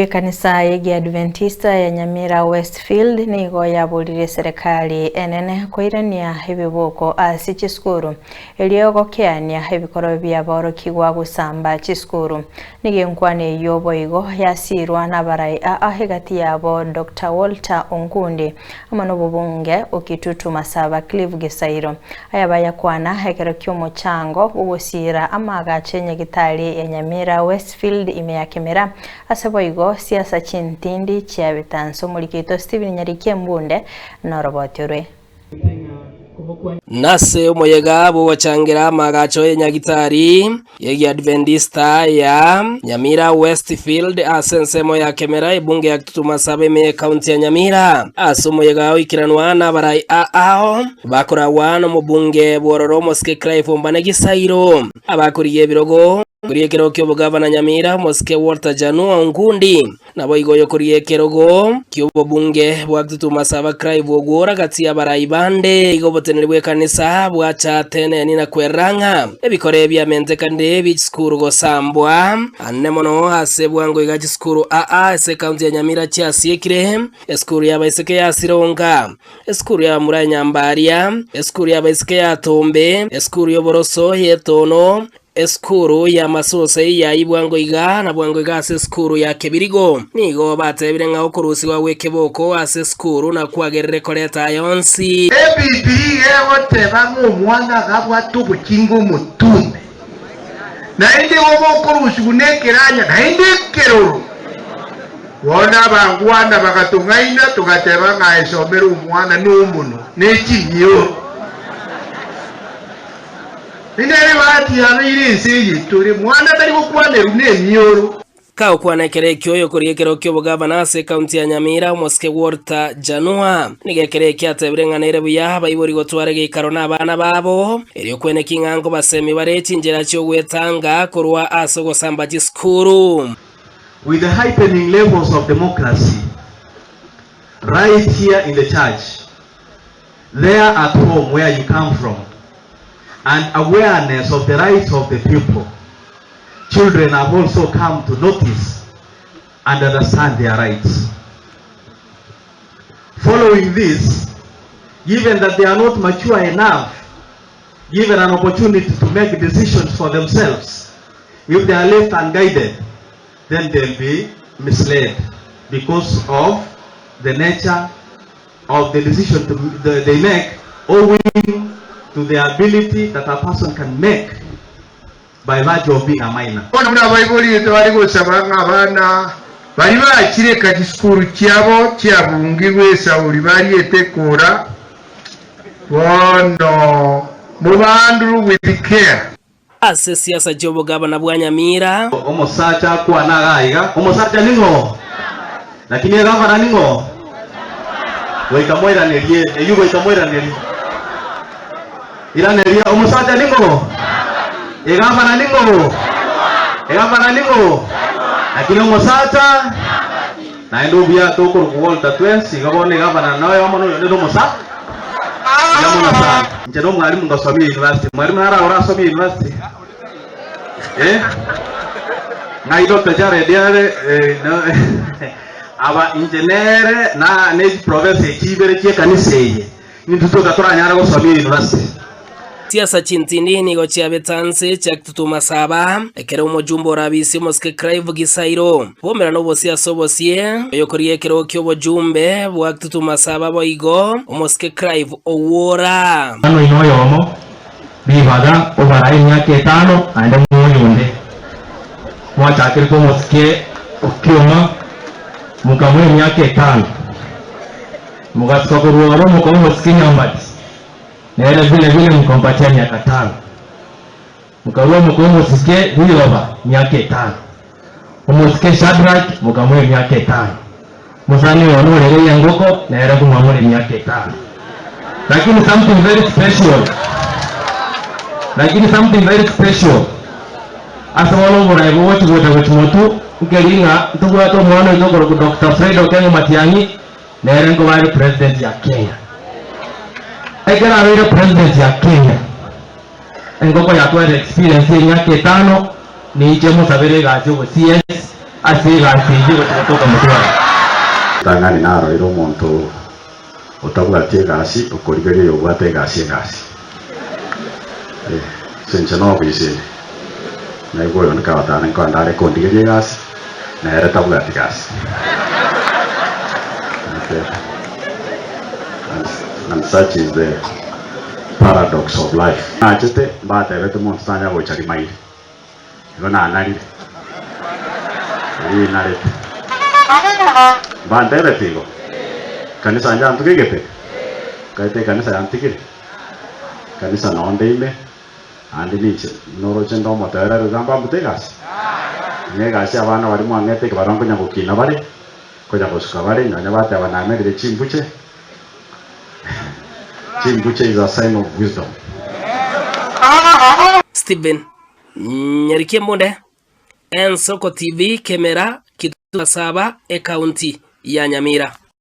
Ekanisa y'Egiadventista ya Nyamira Westfield nigo yaboririe eserekari enene koirania ebiboko ase chisukuru erio gokeania ebikoro bi'aborokigwa gosamba chisukuru. Nigo enkwana eyio boigo yasiirwa nabarai aa egati yabo Doctor Walter Onkundi amo nobobunge o Kitutu Masaba Clive Gisairo. Aya bayakwana ekero ki'omochango bw'ogosiira amaagacho enyagitari ya Nyamira Westfield ime ya Kemera Ase boigo siasa chintindi chiabitansa omoriki oito Stephen Nyariki Embunde noroboti orwe. Nase omoyega bw'ogochangera amaagacho y'enyagitari y'Egiadventista ya Nyamira Westfield ase ensemo ya Kemera ebunge ya Kitutu Masaba ime y'ekaunti ya Nyamira. Ase omoyega oikeranwa nabarai aao bakoragwa nomobunge bw'ororo omosike Clive Ombane Gisairo. Abakorigia ebirogo, Koria ekerogo ki'obogavana Nyamira, omosike Walter Janua Onkundi, naboigo oyokoria ekerogo ki'obobunge bwa Kitutu Masaba Clive Ogwora gati y'abarai bande. Igo oboteneneri bw'ekanisa bwacha teneni na kwerera ng'a ebikore ebiamentekanire bie chisukuru gosambwa ane mono ase bwango iga chisukuru aa ase ekaunti ya Nyamira chiasiekire, esukuru y'abaiseke ya Sironga, Esukuru y'abamura ya Nyambaria, Esukuru y'abaiseke ya Tombe, Esukuru y'oboroso y'Etono, Esukuru y'amasose ya Ibwango iga na bwango iga ase esukuru ya Kebirigo. Nigo batebire ng'a okorusigwa gw'ekeboko ase esukuru nakwagerire koreta aya onsi. Ebibilia iga egoteba ng'a omwana agabwate obokinga omotume, naende igo bokorusigwa nekeranya, naende ekeroro. Bono abangwana bagatong'aina, togateba ng'a esomere omwana nomonwa ne chimioro. Nere bahati yabeire ense eye tore, mwana tari gokwanerwa nemioro. Kagokwana ekero ekio oyokoria ekero ki'obogavana ase ekaunti ya Nyamira, omosike Walter Janua, nigo ekero ekio atebire ng'a nere buya abaibori gotwara egeikaro nabana babo, erio kweneki ng'a nkobasemi bare chinchera chi'ogwetanga korwa ase ogosamba chisukuru. With the heightening levels of democracy right here in the church, there at home where you come from, and awareness of the rights of the people, children have also come to notice and understand their rights. Following this, given that they are not mature enough, given an opportunity to make decisions for themselves, if they are left unguided, then they'll be misled because of the nature of the decision to, the, they make owing to the ability that a person can make by virtue of being a minor. Bono buna abaibori tibari gosaba ng'a abana baria bachireka chisukuru chiabo chiabungirwe esauri bariete ekura, bono mobanduru with care. Ase siasa chi'obogabana bwa Nyamira. Omosacha akwane iga iga, Omosacha ning'o? Lakini egavana ning'o? Goika moiranerie eyio, goika moiranerie. Iraneria, Omosacha ning'o? Egavana ning'o? Egavana ning'o? Lakini omosacha naende obuya tokorokwa Walter twensi, iga bono egavana noyomo noyonde nomosa. Mbuya mono sana. Inche nomwalimu ngosomia university. Mwalimu naro orasomie university? Eh? Ng'ai Dr. Jared are eh, no, aba inche nere na ne chiprofesa echi ibere chi'ekanisa eye nintwe toka toranyare gosomia university. Chiasa chintindi nigo chiabete nse chiagtutuma saba, ekero omojumbe orabisie omosike Clive Gisairo bwomera nobosie ase obosie, oyokorigia ekerogo ki'obojumbe bwagtutuma saba boigo omosike Clive Owuora. Omwana oino oyomo ribaga obarae emiaka etano naende moyo onde. Mwachakerete omosike okioma mokamoa emiaka etano, mogasuka korwa oro mokamoa omosike Nyambati. Nere vile vile mkampatia miaka tano, mkarua mokoa omosike riroba miaka etano, omosike Shadrack mokamoa emiaka etano, mosani oyo norere engoko nere nkomwamore emiaka etano. Lakini something very special, lakini something very special ase bono oborai bogochi gocha gochi motwe nkeri ng'a ntobwate omwana oito okorokwa Doctor Fred Okengo Matiang'i, Nere nkoba are president ya Kenya. Ekero abeire president ya Kenya, engoko yatwarire experience ye emiaka etano, ninche mosabere egasi obo CS. ase egasi eyio gochia gotoka motware. Ritang'ani naroire omonto otabwati egasi okorigeria oyobwate egasi egasi. Eh, ase inche nobisi ende, naigwa oyonde kabatane nkoenda are kondigeria egasi, nere tabwati gasi. Okay. And, and such is the paradox of life. Nachete mbatebete monto tanya gocha rimairi. Igo nanarire, rinarete. Mbantebeti igo? Kanisa njantuge egete? Nkaete ekanisa yantigire? Kanisa noo nde ime, naende ninche noroche nde omotoereru iga mbambute egasi? Ng'a egasi abana baria mwang'ete ekebarua nkonya gokina bare, nkonya gosuka bare, nonya bateba namerire chimbuche, Chimbuche is a sign of wisdom. Stephen Nyarikia Mbunde, Ensoko TV, Kemera, Kitutu Masaba, Ekaunti ya Nyamira.